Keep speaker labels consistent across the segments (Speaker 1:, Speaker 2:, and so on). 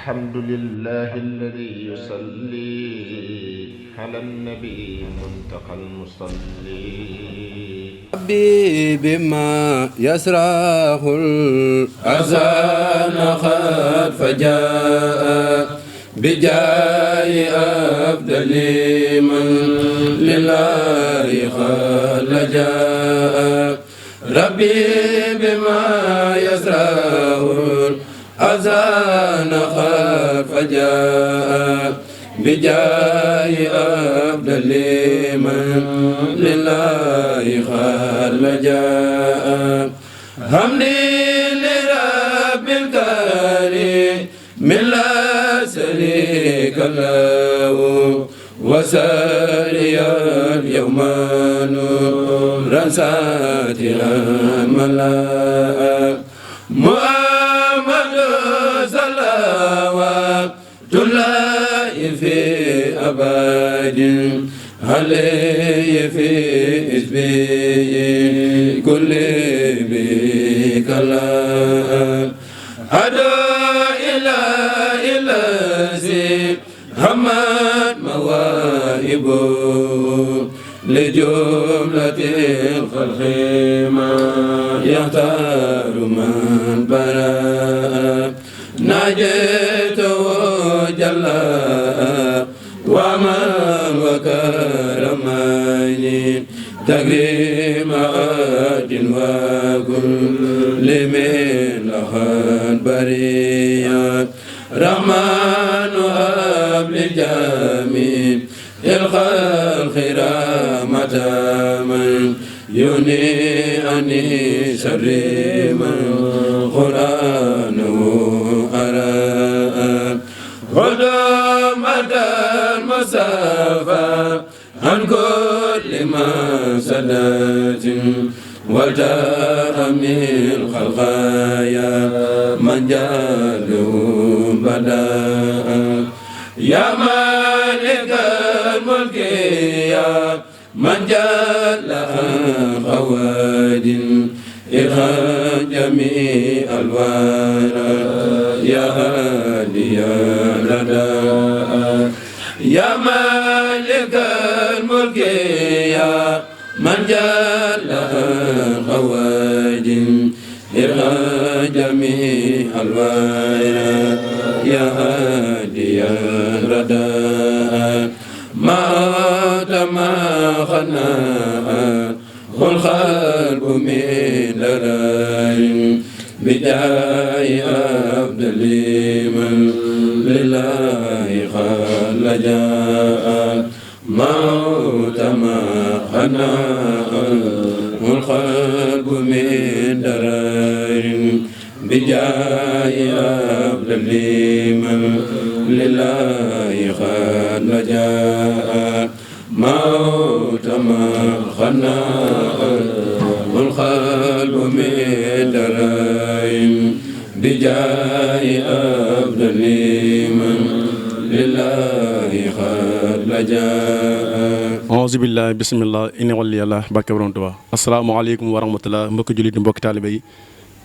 Speaker 1: الحمد لله الذي يصلي على النبي المنتقى المصلي
Speaker 2: ربي بما يسرح الأذان قد فجاء بجاه أفضل من لله قد لجأ ربي بما يسرح الأذان قد فجاء بجاه أفضل من لله قد لجأ حمدي لرب الكريم من لا شريك له وساريا اليوم نورا ساترا ملا محمد صلوات الله في أبد عليه في حزبه كل بكلام أدعو إلى الذي همت مواهبه لجملة الخلق ما يختار من برا ناجيته جل ومن وكرمني تكريم أجل وكل من لخن بريات رحمن أبل الجميع الخلق رحمة من يني أني شر من قرآنه أرى خدمة المصطفى عن كل ما سدت وتحمي الخلقايا من جعلهم بداء يا مالك الملك يا من جل خواد إرهام جميع الورى يا هادي لدى يا مالك الملك يا من جل خواد إرهام جميع الورى يا هادي لدى ما خنا والقلب من لراي بجاه أفضل من لله قد لجأ موت ما خنا والقلب من لراي بجاه أفضل من لله قد لجأ موت ما خنا والقلب من دراي بجاه أفضل من لله قد لجأ
Speaker 3: auzu billahi bismillah inni wali yàlla barke borom Tuubaa asalaamaaleykum wa rahmatullah mbokki jullit mbokki taalibe yi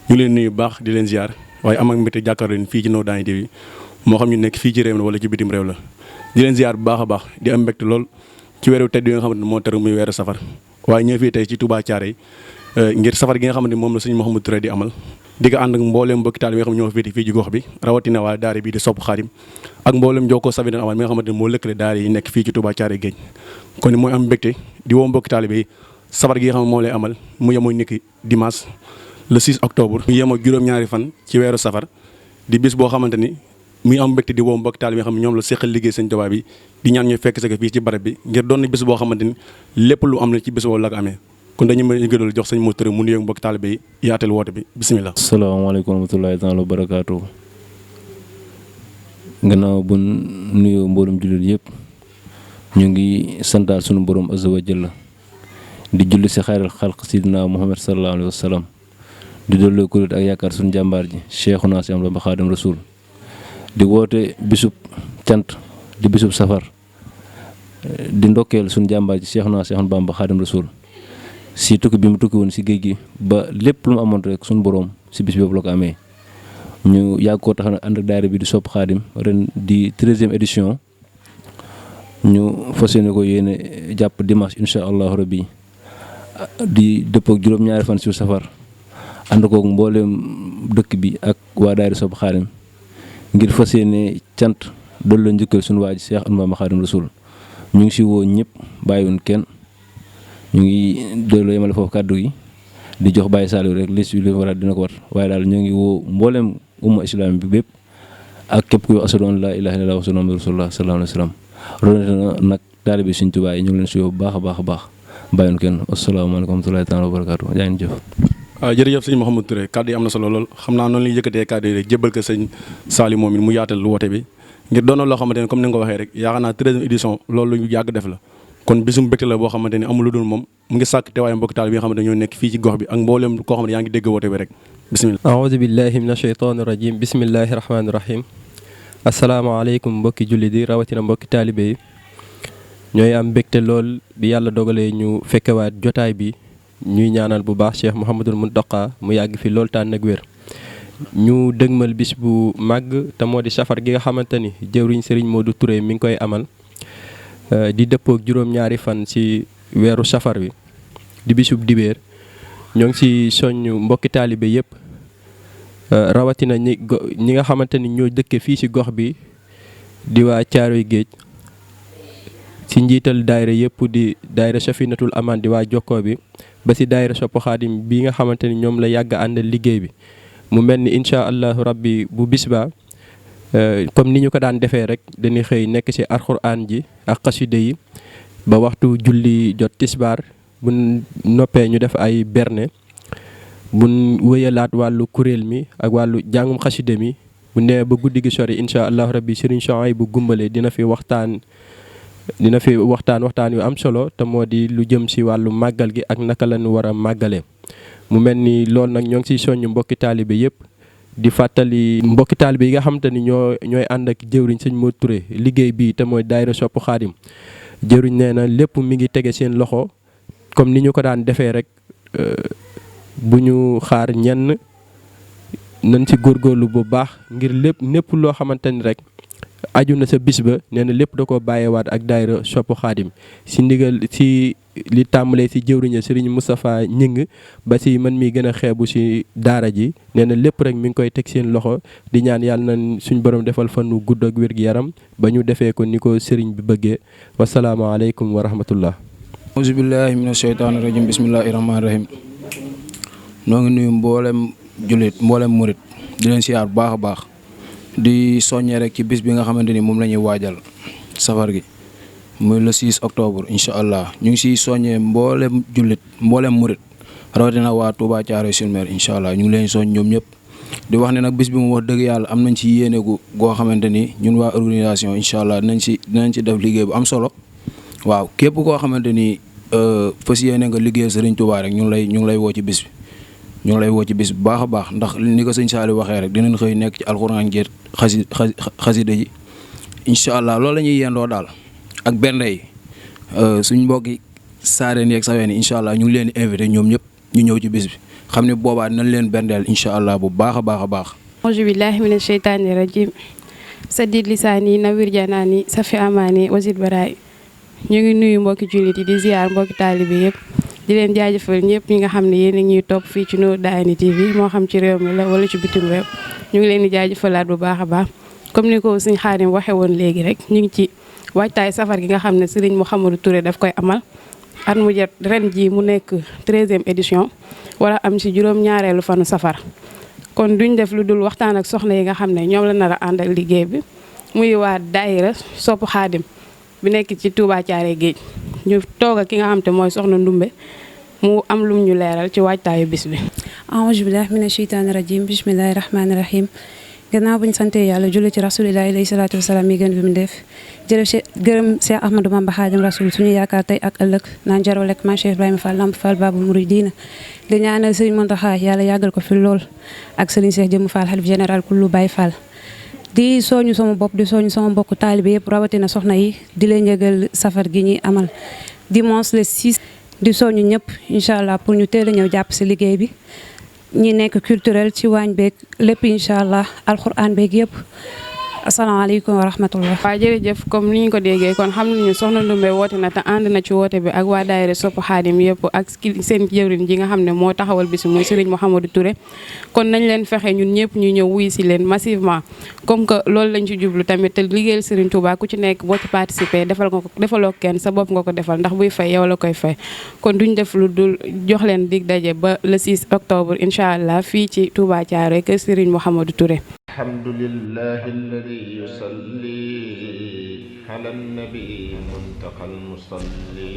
Speaker 3: ñu leen nuyu baax di leen ziar waaye am ak mbégte jàkkaarloo leen fii ci No Daañu TV moo xam ñu nekk fii ci réew mi wala ci bitim réew la di leen ziar bu baax a baax di am mbégte lool ci weeru tedd yi nga xamante ne moo teru muy weeru safar waaye ñëw fii tey ci Touba Thiaroye ngir safar gi nga xamante ni moom la sëñ Mouhamadou Touré di amal di ko ànd ak mbooleem mbokki taal yi nga xam ne ñoo féete fii ci gox bi rawatina waa daara bii di Sopp Xaadim ak mbooleem Jokkoo Safinatoul Amaan mi nga xamante ne moo lëkkale daara yi nekk fii ci Touba Thiaroye géej kon mooy am mbégte di woo mbokki taalibe yi safar gi nga xam ne moom lay amal mu yemoo niki dimanche le 6 octobre mu yemoo juróom-ñaari fan ci weeru safar di bis boo xamante ni muy am mbégte di woo mbokki taalibe yi nga xam ne ñoom la seqal liggéey sëñ Tuubaa bi di ñaan ñu fekk sa fii ci barab bi ngir doon na bis boo xamante ni lépp lu am na ci bis boobu la ko amee kon dañu mën a gëdal jox sëñ Mouhamadou Touré mu nuyoog mbokki taalibe yi yaatal woote bi bisimilah.
Speaker 4: asalaamaaleykum wa rahmatulahi taala wa barakaatu. gannaaw bu nuyoo mboolum jullit yëpp ñu ngi santaal sunu borom azza wa jalla di julli si xayral xalq sidina Muhammad sallallahu alayhi wa sallam di dolloo kuréet ak yaakaar sunu jàmbaar ji Cheikhuna si am la ba Xaadim Rasul di woote bisub cant di bisub safar di ndokkeel sunu jàmbaar ji Cheikhuna si am Bamba Xaadim Rasul si tukki bi mu tukki woon si géej gi ba lépp lu mu amoon rek sunu borom si bis boobu la ko amee ñu yàgg koo tax ànd ak daayira bi di Sopp Xaadim ren di 13e édition ñu fas yéene ko yéene jàpp dimanche incha allahu rabbi di dëpp ak juróom-ñaari fan ci safar ànd koog mbooleem dëkk bi ak waa daayira Sopp Xaadim ngir fas yéene cant doolu la njëkkal suñu waa ji Cheikh Ahmadou Bamba Xaadim Rasul ñu ngi si woo ñëpp bàyyiwuñ kenn ñu ngi doolu yemale foofu kàddu gi di jox Baye Saliou rek liste bi li war a dina ko war waaye daal ñu ngi woo mbooleem umma islam bi bépp ak képp kuy wax ashhadu an laa ilaaha illallaah wa ashhadu anna Muhammadan rasulullah sallallahu alayhi wa sallam roonate nag taalibe Sëriñ Tuubaa yi ñu ngi leen si woo bu baax a baax a baax bàyyiwuñ kenn asalaamaaleykum wa rahmatullaahi taala wa barakaatu jaa ngeen jëf.
Speaker 3: waaw jërëjëf sëñ Mouhamadou Touré kàddu yi am na solo lool xam naa noonu la ñuy yëkkatee kàddu yi rek jébbal ko sëñ Saliou moom it mu yaatal woote bi ngir doon loo xamante ne comme ni nga ko waxee rek yaakaar naa 13e édition loolu lu ñu yàgg def la kon bisum mbégte la boo xamante ni amul lu dul moom mu ngi sàkk teewaayu mbokk taal bi nga xamante ne ñoo nekk fii ci gox bi ak mbooleem koo xam ne yaa ngi dégg woote bi rek bismillah
Speaker 5: aoudu billahi min asheytaani rajim bismillahi rahmaani rahim asalaamaaleykum mbokki julli di rawatina mbokki taalibe yi ñooy am mbégte lool bi yàlla dogalee ñu fekkewaat jotaay bi ñuy ñaanal bu baax Cheikh Mouhamadul Mountakha mu yàgg fi lool tànn ak wér ñu dëgmal bis bu màgg te moo di safar gi nga xamante ni jëwriñ Serigne Modou Touré mi ngi koy amal di dëppook juróom-ñaari fan ci weeru safar wi di bisub dibéer ñoo ngi ci soññ mbokki taalibe yëpp rawatina ñi nga xamante ni ñoo dëkke fii ci gox bi di waa Caaroy Géej ci njiital daayira yëpp di daayira Safinatul Aman di waa Jokkoo bi ba ci daayira Sopp Xaadim bi nga xamante ni ñoom la yàgg àndal liggéey bi mu mel ni incha allahu rabbi bu bis ba comme ni ñu ko daan defee rek dañuy xëy nekk ci alxuraan ji ak xaside yi ba waxtu julli jot tisbaar bu noppee ñu def ay berne bu wëyalaat wàllu kuréel mi ak wàllu jàngum xaside mi bu nee ba guddi gi sori incha allahu rabbi Serigne Souhaïbou bu gumbale dina fi waxtaan yu am solo te moo di lu jëm ci wàllu màggal gi ak naka la ñu war a màggalee mu mel ni loolu nag ñoo ngi ciy soññ mbokki taalibe yëpp di fàttali mbokki taalibe yi nga xamante ni ñooy ànd ak jëwriñ sëñ Modou Touré liggéey bii te mooy daayira Sopp Xaadim jëwriñ nee na lépp mi ngi tege seen loxo comme ni ñu ko daan defee rek bu ñu xaar ñenn nañ ci góorgóorlu bu baax ngir lépp loo xamante ni rek aju na sa bis ba nee na lépp da ko bàyyeewaat ak daayira Sopp Xaadim si ndigal si li tàmbalee si jëwriña Serigne Moustapha Ñing ba si man mi gën a xeebu si daara ji nee na lépp rek mi ngi koy teg seen loxo di ñaan yàlla na suñ borom defal fan wu gudd ak wér-gu-yaram ba ñu defee ko ni ko Serigne bi bëggee wasalaamaaleykum wa rahmatullah
Speaker 6: auzu billahi mina sheytaani rajim bismillahi rahmaani rahim noo ngi nuyu mboolem jullit mboolem murit di leen siyaar bu baax a baax di soññee rek ci bis bi nga xamante ni moom la ñuy waajal safar gi muy le 6 octobre incha allah ñu ngi siy soññee mboolem jullit mboolem murit rawatina waa Touba Thiaroye-sur-Mer incha allah ñu ngi leen soñ ñoom ñëpp di wax ne nag bis bi mu wax dëgg yàlla am nañ ci yéene goo xamante ni ñun waa organisation incha allah dinañ ci def liggéey bu am solo waaw képp koo xamante ni fas yéene nga liggéey Serigne Touba rek ñu ngi lay woo ci bis bi. ñu ngi lay woo ci bis bu baax a baax ndax ni ko sëñ Saliou waxee rek dinañ xëy nekk ci alxuraan jeet xasida yi incha allah loolu la ñuy yendoo daal ak bernde yi suñ mbokki saareen yeeg saween yi incha allah ñu ngi leen di invité ñoom ñëpp ñu ñëw ci bis bi xam ne boobaa dinañ leen berndeel incha allah bu baax a baax a baax
Speaker 7: auzu billahi mina sheytaani rajim saddid lisaani nawir janaani safi amaani wasid baraay ñu ngi nuyu mbokki jullit yi di ziar mbokki taalibe yëpp di leen jaajëfal ñëpp ñi nga xam ne yéen a ñuy topp fii ci Nour Daayni TV moo xam ci réew mi la wala ci bitim réew ñu ngi leen di jaajëfalaat bu baax a baax comme ni ko sëñ Xaadim waxee woon léegi rek ñu ngi ci waajtaay safar gi nga xam ne Serigne Mouhamadou Touré daf koy amal at mu jot ren ji mu nekk 13e édition wala am ci juróom-ñaareelu fanu safar kon duñ def lu dul waxtaan ak soxna yi nga xam ne ñoom la nar a àndal liggéey bi muy waa daayira Sopp Xaadim bi nekk ci Touba Thiaroye Géej ñu toog ak ki nga xam te mooy soxna Ndumbe mu am lum ñu leeral ci waajtaayu bis bi.
Speaker 8: auzu billahi mina sheytaani rajim bismillahi rahmaani rahim gannaaw buñ sante yàlla julli ci rasulillahi alayhi salaatu wasalaam yi gën bi mu def gërëm Cheikh Ahmadou Bamba Xaadim Rasul suñu yaakaar tey ak ëllëg naan jaroo lekk ma Cheikh Ibrahima Fall Lamp Fall Babul Mouridina di ñaanal Sëriñ Mountakha yàlla yàggal ko fi lool ak Sëriñ Cheikh Jëmm Fall xalif général kullu Baye Fall di soñu sama bopp di soñu sama mbokku taalibe yëpp rawatina soxna yi di leen yëgal safar gi ñuy amal dimanche le 6 di soñu ñëpp incha allah pour ñu teel a ñëw jàpp si liggéey bi ñi nekk culturel ci waañ beeg lépp incha allah alxuraan beeg yëpp asalaamaaleykum wa rahmatullah.
Speaker 7: waaw jërëjëf comme ni ñu ko déggee kon xam nañu soxna Ndoumbé woote na te ànd na ci woote bi ak waa daayira Sopp Xaadim yëpp ak seen jëwriñ ji nga xam ne moo taxawal bis muy Serigne Mouhamadou Touré kon nañ leen fexe ñun ñëpp ñu ñëw wuy si leen massivement comme que loolu lañ ci jublu tamit te liggéeyal Serigne Touba ku ci nekk boo ci participer defaloo kenn sa bopp nga ko defal ndax buy fay yow la koy fay kon duñ def lu dul jox leen dig daje ba le 6 octobre incha allah fii ci Touba Thiaroye kër Serigne Mouhamadou Touré.
Speaker 1: alhamdulillahi alladi yusalli ala nabi muntaqa almusalli